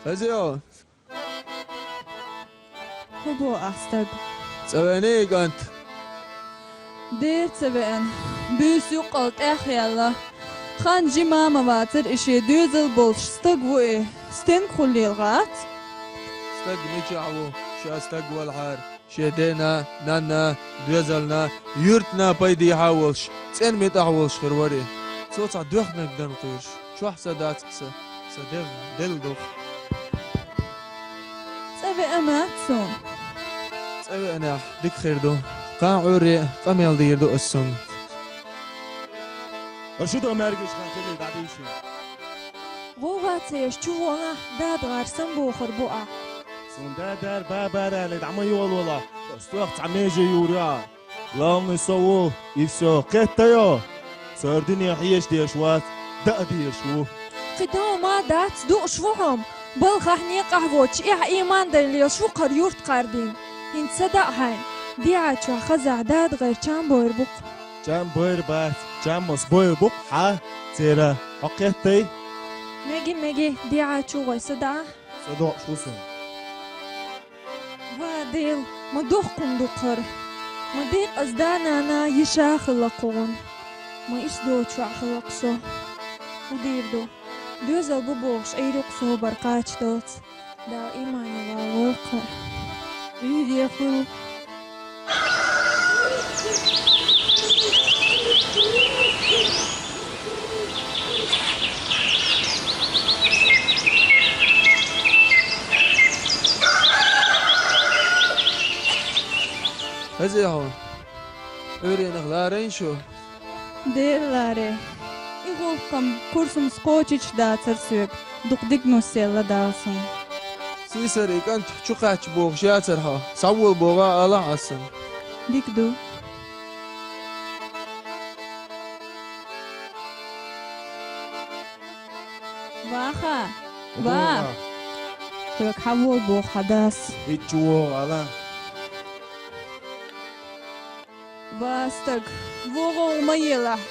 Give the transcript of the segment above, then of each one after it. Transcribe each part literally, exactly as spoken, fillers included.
Хазио. Хьо бо ахь стаг? Цӏа веана и кӏант? Дера ца веана. Буьйса юккъал тӏехъяьлла. Хан жима ма вацара и шен доьзал болуш стаг ву и. Стенга хуьлийла хац? Стаг мичахь ву, ша стаг валахьара? Шен дена, нанна, доьзална, юьртана пайдехьа а волуш, цӀена меттахь а волуш хир вара и. Цо цхьа доьхнарг дан кхуьйруш, чохь са дац-кх сан, сан дегӀ делла доху. ЦӀа веана ма вац суна. ЦӀа веанехь, дика хир ду. Кхана Ӏуьйре къамел дийр ду ас цунна. Аш шу до маьргаш хан хили дӀадийшина. ГӀовгӀа ца еш чу вонахь, дада гӀар самбохур бу ахь. Суна дадара, бабара аьлла, дӀа ма йолавалахь, ас тоьхна цхьа меже юр ю ахь. Главный со ву, и всё. Кхетта йо? Цара дуьне хьеша дезаш вац, даа дезаш ву. Кхин товма дац, дууш ву хьо-м. Балхахь некъахь воцуш, эхь ийман дан лелаш ву хӀара юрт кхардина. ХӀинца са даа хьайна. ДегӀа чохь хазахь дада гӀайр чам бойр бу-кх. Чам бойр бац, чам ас бойр бу-кх хьан церан. Хьо кхеттай? Меги, меги, дегӀа чу гӀой са даа. Со дохуш ву суна. Ва Дела, ма дохкун ду хӀара. Ма декъаза да-нана йиша хилла кхугӀун. Ма иш доцучохь хилла-кх со. ХӀун дийр ду? Доьзал бу бохуш, Ӏийрукх собар кхачадалц. Дала иймане валло-кх хӀара. Ӏийре хуьлу. Хаза хьо, Ӏуьйренах ларайна шу? Дера ларе. И гӀуллакх-м курсамца кхочуьйтуш дацара соьга, дукха дика нус елла Дала суна. Сийсара и кӀант чу кхаьчча бохуш яцара хьо, схьавола боху, алахьа ас санна. Дика ду. Ваха! Ва! Хьоьга хьан вола боху хьан дас? ХӀинца чу вогӀу ала. Ва стаг, вогӀу ма елахь.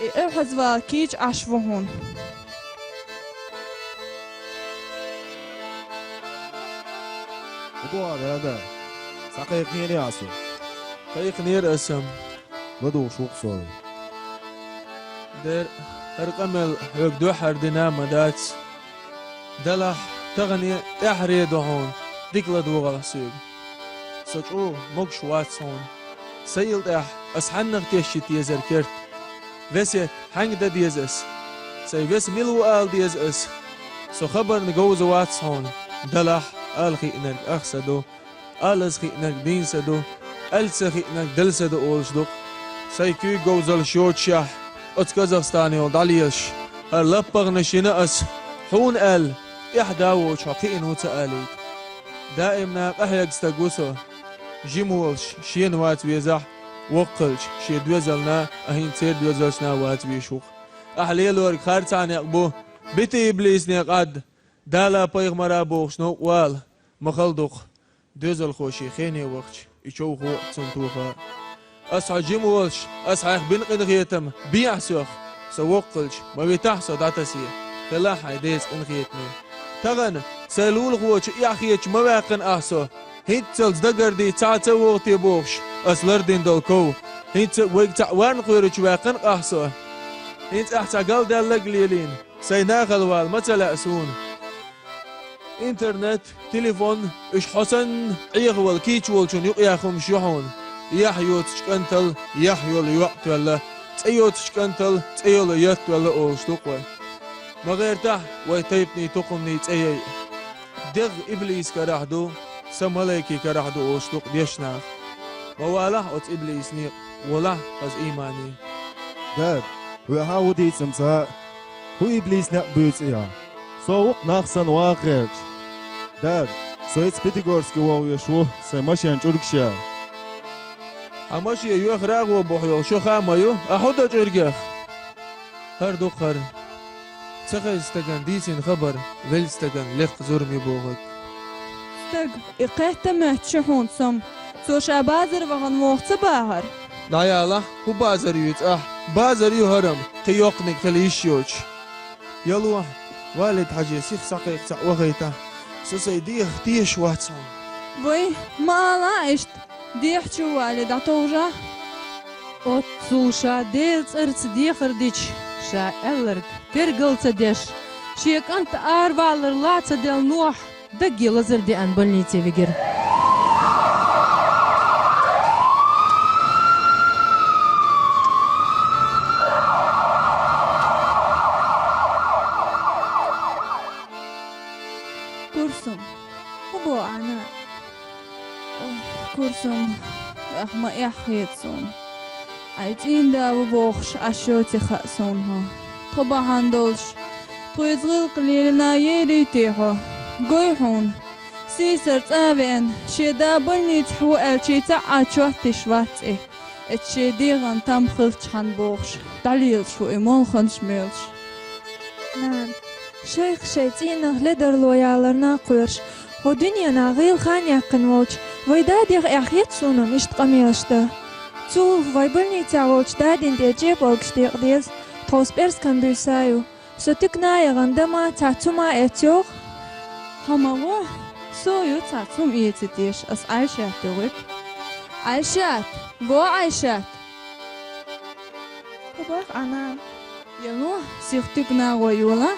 И оьхьазвала кийча Ӏаш ву хьуна. ХӀун боху, дада? Схьакхайкхинера аса? Кхайкхинера аса. ЛадугӀуш ву-кх со. Дера, хӀара къамел хьоьга дуьххьара дина ма дац. Делахь, тахане тӀаьххьара ду хьуна, дика ладогӀалахь соьга. Со чӀогӀа могуш вац хьуна. Сан йила тӀехь ас хьаннах тешча тезар керт? Весет хьаьнга дан деза ас? Сайн веса мила ву ала деза ас? Со хабарна говза вац хьуна. Делахь, ала хиънарг ах са ду. Алаза хиънарг дийна са ду, аьлла ца хиънарг делла са ду олуш ду-кх. Сайн куьйга говзаллаш йоцушехь, оцу Казахстане йолу дӀалелаш, хӀара лаппагӀанаш йина ас, хьуна аьлла, тӀаьхьа да воцуш хьо кхиъна ву ца алийта. Даимна къахьега стаг ву со. Жима волуш шена вац везахь, воккха хилча, шен доьзална, а хӀинца церан доьзалшна вац везаш ву-кх. Ахь лелориг харцахьа некъ бу, битий иблисне къад, Дала, пайхамара бохуш новкъа вала, ма хала ду-кх. Доьзалхо шен хене вахча, и човхо а, цунна тоха а. Ас хьо жима волуш, ас хьайх бина къинхетам, бехьа соьх, со воккха хилча, ма витахь со дӀатасе, хилахь хьайн деца къинхетаме. Тахана, сайн лулахочун эхь хеташ ма ваьккхина ахь со, хӀинццалц дагардий цхьа а ца вогӀу те бохуш, ас лардина долу ков, хӀинца а вайга цхьаъ варна кхоьручу ваьккхина ахь со. ХӀинца ахь цхьа галдаьлларг а лелийна, сайн нахала вала ма ца лаьа суна. Интернет, телефон, уьш хьо санна, Ӏехавала кийча волчун юкъахь хӀумаш ю хьуна. Яхь йоцучу кӀантал яхь йолу йоӀ тоьлла, цӀе йоцучу кӀантал цӀе йолу ят тоьлла олуш ду-кх вай. Ма гӀертахь, вай тайпанийн, тукхамнийн цӀе яйа. ДегӀ иблис карахь ду, са малайкийн карахь ду олуш ду-кх дешна нах. Ма валахь оцу иблисна некъа, волахь хаза иймане. Дад, вехьа ву дийцам ца а, хӀун иблис некъ буьйцу я? Со ву-кх нах санна ваха гӀерташ. Дад, со хӀинца Пятигорске вогӀуш ву, сайн машен чӀуьргаш ян. Хьан машен йоьхна рагӀо бохьа йолу шо хаа ма ю, ахьа хӀун до чӀуьргех? ХӀара ду-кх хӀара. Ца хеза стагана дийцина хабар, велла стагана лекха зурма ю бохург. Стаг, и кхетта моьтту шу хьуна сом. Цо ша базар вахана вогӀу ца бахара? ДӀаялахь, хӀун базар юьйцу ахь? Базар ю хӀара-м, кхин йоккханиг хила йиш йоцуш. Ялахь, Валид-Хьажий сиха схьакхайкха цхьаъ вахийтахь, со сайн дегӀах тешаш вац хьуна. Вай, ма ала иштта, дегӀа чу вале дӀатовжа. Оццул ша Делан цӀарца дехар дича, ша аьлларг тергал ца деш, шен кӀант аравалар ла ца делла Нохь, даггара лазар деана больнице вигира. Курсум, хӀун боху Ӏана? Ой, Курсум, ах, ма эхь хета суна. Ай, цӀийнда ву бохуш, Ӏаш йоций хаьа суна хьо. Тхо бахьана долуш, тхо иза гӀиллакх лелийна ерий те хьо? Гой хьуна, сийсара цӀа а веана, шен да больницахь ву аьлча, цхьа а чот тиша вац и. Эцу шен дегӀан там хилчхьана бохуш, дӀалелаш ву и молханаш мелаш. Нана, шайх шайн цӀийнах ледарло яларна кхоьруш, хӀокху дуьненахь гӀийла хан яьккхина волчу вайн дадех эхь хета суна-м иштта къамелаш дан. Цо вай больницехь волчу дадин тӀе чӀепалгаш декъа деза, тховса пӀераскан буьйса ю. Со туькана а яхана, дама цхьацца хӀума эцна йогӀу. Хьо ма гӀо, со ю цхьацца хӀума эцийта еш, ас Ӏайшат ю гӀуьтту. Ӏайшат! Во Ӏайшат! ХӀун боху Ӏана? Яло, сиха туькана гӀо йола.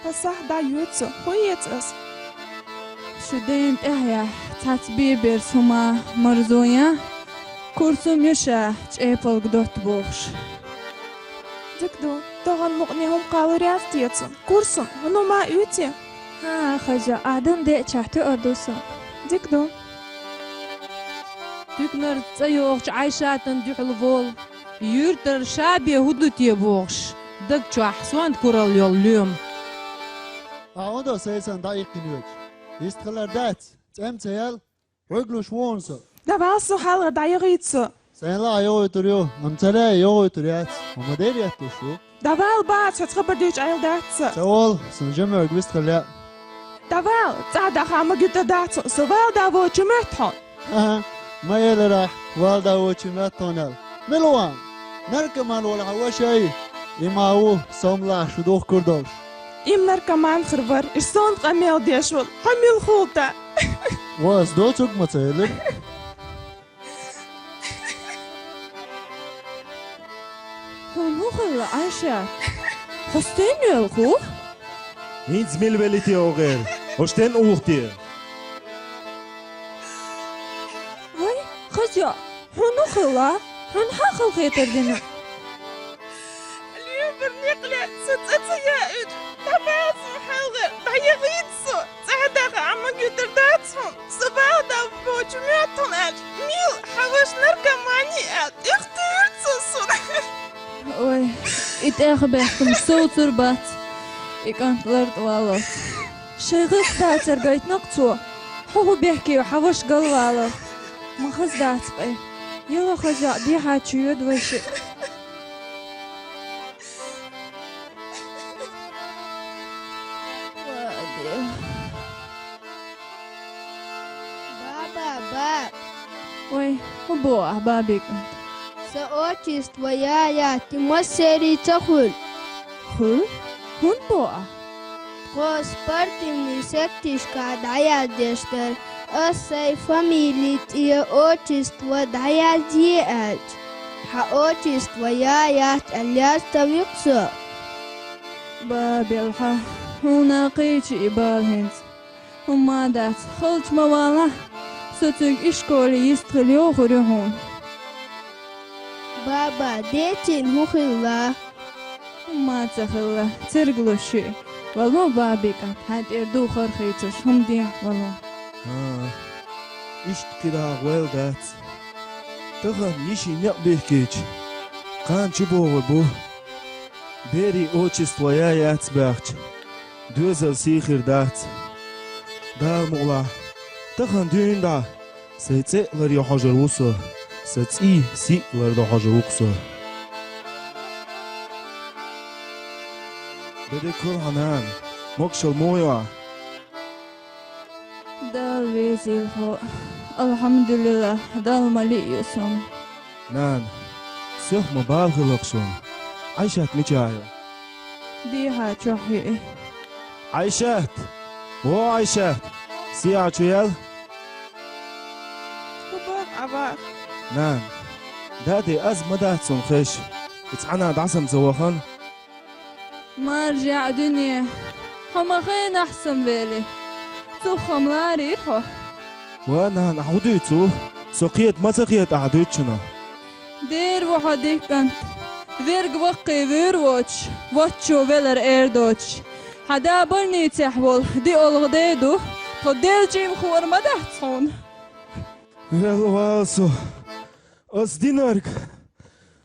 Аса сахь дӀайоьду со, хӀун эцу ас? Шу дайна тӀаьхьа яхь, цхьацца бен-берза хӀума марзо ян, Курсум ю ша чӀепалг дотта бохуш. Дика ду, тахана мукъане хӀума кхалур яц те цунна. Курсум, хьуна ма оьций? ХӀан, хаза, ахь дан деъчахь тоьар ду сан. Дика ду. Туьканара цӀа йогӀучу Ӏайшатан дуьхьал волу, юьртара ша бен хӀун ду те бохуш, даг чохь сонта куралла йолу лоьма. Ахьа хӀун до сайсан дӀаиккхина йоьдуш? Иштта хилар дац, цӀе-м ца яьлла, хьоьга луш ву хьуна со. Давала со хьалха дӀайохуьйту со. Сайна ла а йохуьйтур ю, амма ца лаьа йохуьйтур яц, хьо ма дера етталуш ву. Давала бац, хьоьца хабар дуьйцуш Ӏайла дац сан. Ца волу, сан жимерг вистхила лаьа. Давала, цӀа даха ма гуьтар дац хьуна, со вала да воцчу моьтту хьуна. ХӀан-хӀа, ма эларахь, вала да воцчу моьтту хьуна аьлла. Мила ву хьан? Наркоман волу хьан ваша ай? И ма ву, со-м лахь шу духкур долуш. И-м наркоман хир вара, и сонта къамел деш волу, хьо мила хул тӀаккха? Ва ас доцург ма ца элира. Хьуна хӀун хилла, Ӏайшат? Хьо стенна йоьлху? ХӀинца мила велли те оха гӀерта? Хьо стенна уху те? Вай, хаза йоӀ, хьуна хӀун хилла? Хьуна хьан халахетар дина? Лоьмар некъ лаьцна сан цӀа ца яуьйту, дӀабаьлла сан хьалхара, дӀаяхийта со, цӀа даха Ӏа ма гуьтар дац хьуна, со бала дав боцчу моьтту хьуна аьлча, мила хьан ваша наркоман ю аьлла, тӀехтуьйра цо суна. Ой, и тӀехбехкамаш совцур бац, и кӀант лартӀа валлалц. Шайн гӀиллакх дацар гайтина-кх цо, хьо хӀун бехке ю хьан ваша галвалар? Ма хаза дац-кх и. Яла хаза йоӀ дехьа чу йоьду вай шиъ. Баба, баба! Вай, хӀун боху ахь, бабин кӀант? Сан отчество я яц, и массеран ца хуьлу. Хуьлу? ХӀунда боху ахь? Тхо спортивный сектишкахь дӀаяздеш дара, ас сайн фамили тӀе отчество дӀаязде аьлча, хьан отчество я яц аьлла, яз ца вуьгу со. Бабел хьан, хьуна кхечи и бала хӀинца. ХӀумма дац, халча ма валахь, со цуьнга ишколе йистхила йохур ю хьуна. Баба, децийна хӀун хилла? ХӀумма ца хилла, церг луш шиъ. Вало, бабин кӀант, хьайн тӀера духар хийцаш, хӀума дехьа вало. ХӀан, иштта кхидӀа гӀойла дац. Тахана йишин некъ бихкича, кхана чубогӀур бу. Берийн отчество я яц баьхча, доьзал сий хир дац. Дала мукъалахь, тахана дуьйна дӀа сайн цӀе а ларъян хьожур ву со, сан цӀий сий а лардо хьожур ву-кх со. Беде кура хьан нана, могушалла муха ю ахь? Дала везийла хьо. Алхьамдулиллах, Далла ма лиъ ю суна. Нана, соьх ма бала хилла-кх суна. Ӏайшат мичахь ю? Дехьа чохь ю и. Ӏайшат! О, Ӏайшат! Сиа чу ял? Куба, ава. Нан, дади аз ма дац сона хеш. Ицхьана дӀасамца вахан. Маржа дуьне, хьо ма хенахь сан вели. Цух хам ларий хьо? Ва, нан, ахьа хӀу дуьйцу? Со кхета ма ца кхета ахьа дуьйцучунах. Дера ву хьо дика кӀант, верг ваккхий вуьйр воцуш, воцчо велар эр доцуш. Хьан да больницехь волу, диъолгӀа де ду, тхо делчӀиймхор ма дац хьуна. Велла вала со, ас динарг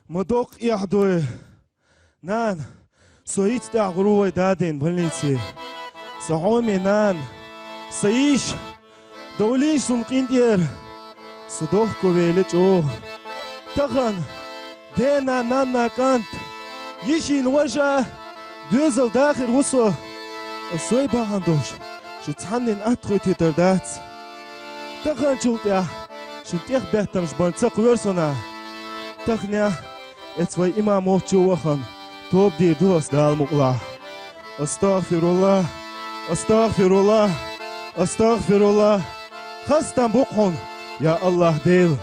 ма доккха эхь дуй. Нана, со йиц тӀехь гӀур ву вай дадин больнице. Сан хьоме нана, сан йиш, довлийша суна къинтӀера, со дохко велла чӀогӀа. Тахана дена, нанна кӀант, йишина важа, доьзал дахар ву со. Ас вай бахьана долуш, шу цхьаннен атта хуьйтуьйтур дац. Таханчул тӀаьхьа шун тӀех беттамаш бан ца кхоьру сона. Таханехь эца вай имам волчу вахана, тоба дийр ду ас Дала мукъалахь. Астагъфируллах, астагъфируллах, астагъфируллах. Хастам бу-кх хьуна, я Аллах Дела.